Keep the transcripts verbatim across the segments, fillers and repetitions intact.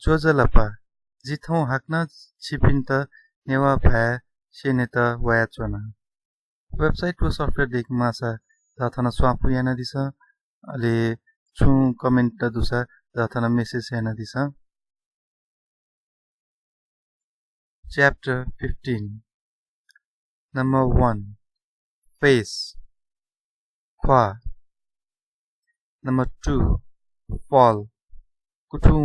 ज्वजलपा, जि थौं हाकनं छिपिन्त नेवाः भाय् स्यनेत वयाच्वना। Website व software दय्‌के माःसा झीत थन स्वापू यानादिसँ, अले छुं comment दुसा झीत थन message यानादिसँ। Chapter fifteen. Number one, face, ख्वाः। Number two, fall, कुथुं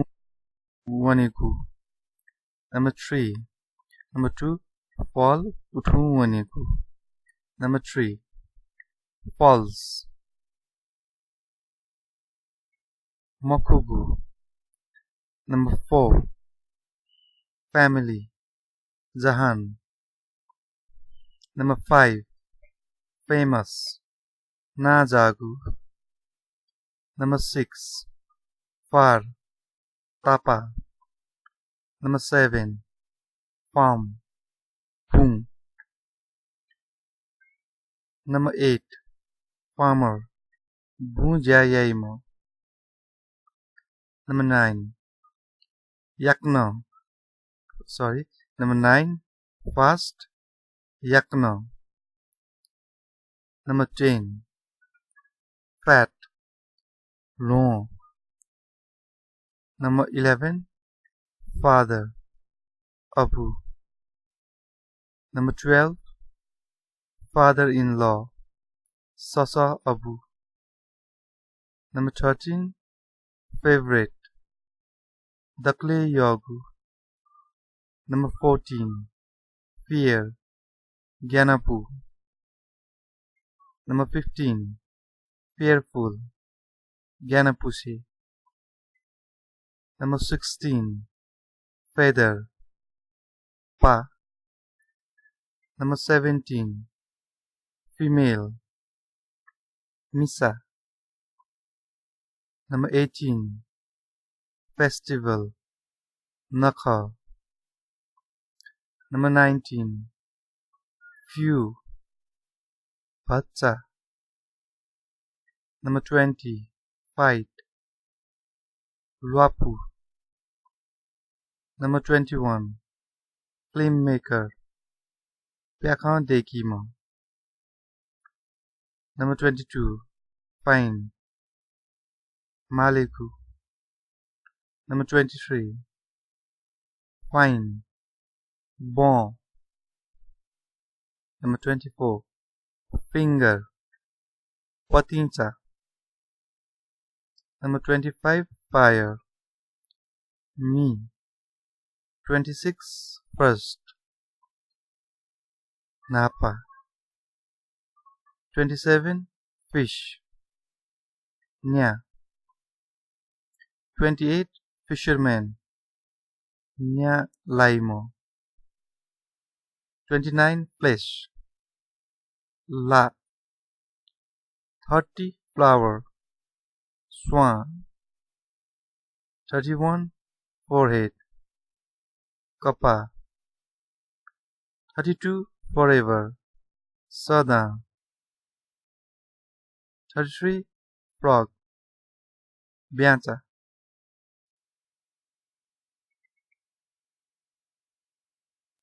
वनेगु। Number three, number two, fall, कुथुं वनेगु। Number three, false, मखुगु। Number four, family, जहान। Number five, famous, नांजाःगु। Number six, far, तापाः। Number seven, farm, बुँ। Number eight, farmer, बुँ ज्या याइम्ह। Number nine, याकनं, sorry, number nine, fast, याकनं। Number ten, fat, ल्वहं। Number eleven, father, Abu. Number twelve, father-in-law, ससः अबु। Number thirteen, favourite, दकलय् यःगु। Number fourteen, fear, ग्यानापु। Number fifteen, fearful, ग्यानापुसे। Number sixteen, feather, पा। Number seventeen, female, मिसा। Number eighteen, festival, नखः। Number nineteen, few, भचा। Number twenty, fight, ल्वापु। Number twenty-one, film maker, प्याखं दय्‌कीम्ह। Number twenty-two, fine, मालेगु। Number twenty-three, fine, बँ। Number twenty-four, finger, पतिंचा। Number twenty-five, fire, मि। Twenty-six, first, न्हापा। Twenty-seven, fish, न्या। Twenty-eight, fisherman, न्या लाइम्ह। Twenty-nine, flesh, ला। Thirty, flower, Swan. Thirty-one, forehead, कपाः। Thirty-two, forever, सदां। Thirty-three, frog, ब्याँचा।